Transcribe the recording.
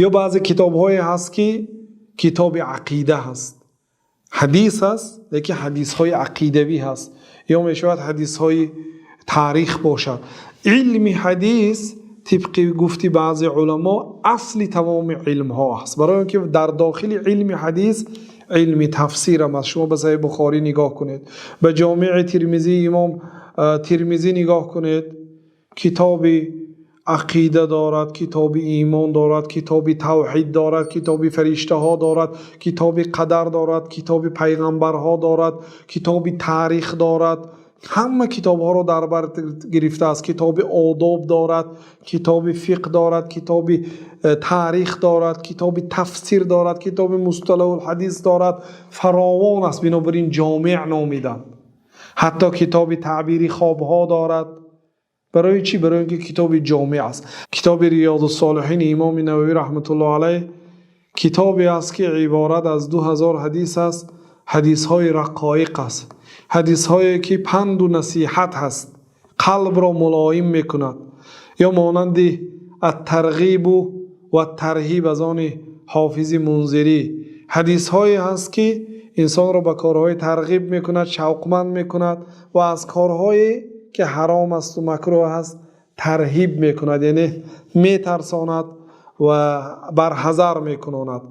Ё баъзе китобҳое ҳаст, ки китоби ақида ҳаст, ҳадис ҳаст, лекин ҳадисҳои ақидавӣ ҳаст, ё мешавад ҳадисҳои таърих бошад. Илми ҳадис тибқи гуфти баъзе уламо асли тамоми илмҳо аст, барои инки дар дохили илми ҳадис илми тафсир ҳам аст. Шумо ба Саҳеҳи Бухорӣ нигоҳ кунед, ба Ҷомеи Термизӣ, имом Термизӣ нигоҳ кунед, китоби ақида дорад, китоби имон дорад, китоби тавҳид дорад, китоби фариштаҳо дорад, китоби қадар дорад, китоби паёмбарҳо дорад, китоби таърих дорад. Ҳама китобҳоро дар бар гирифтааст. Китоби одоб дорад, китоби фиқҳ дорад, китоби таърих дорад, китоби тафсир дорад, китоби мусталаҳул-ҳадис дорад. Фаровон аст. Бинобар ин Ҷомеъ номиданд. Ҳатто китоби таъбири хобҳо дорад. Барои чӣ? Барои инки китоби ҷомеъ аст. Китоби Риёз-ус-солиҳин имом Нававӣ раҳматуллоҳи алайҳ китобест, ки иборат аз 2000 ҳадис аст. Ҳадисҳои рақоиқ аст. Ҳадисҳое ки панду насиҳат ҳаст, қалбро мулоим мекунад. Ё монанди ат-Тарғиб ват-Тарҳиб аз они Ҳофизи Мунзирӣ. Ҳадисҳое ҳаст, ки инсонро ба корҳои тарғиб мекунад, шавқманд мекунад ва аз корҳое ки ҳаром аст ва макрӯҳ аст тарҳиб мекунад, яъне метарсонад ва барҳазар мекунад.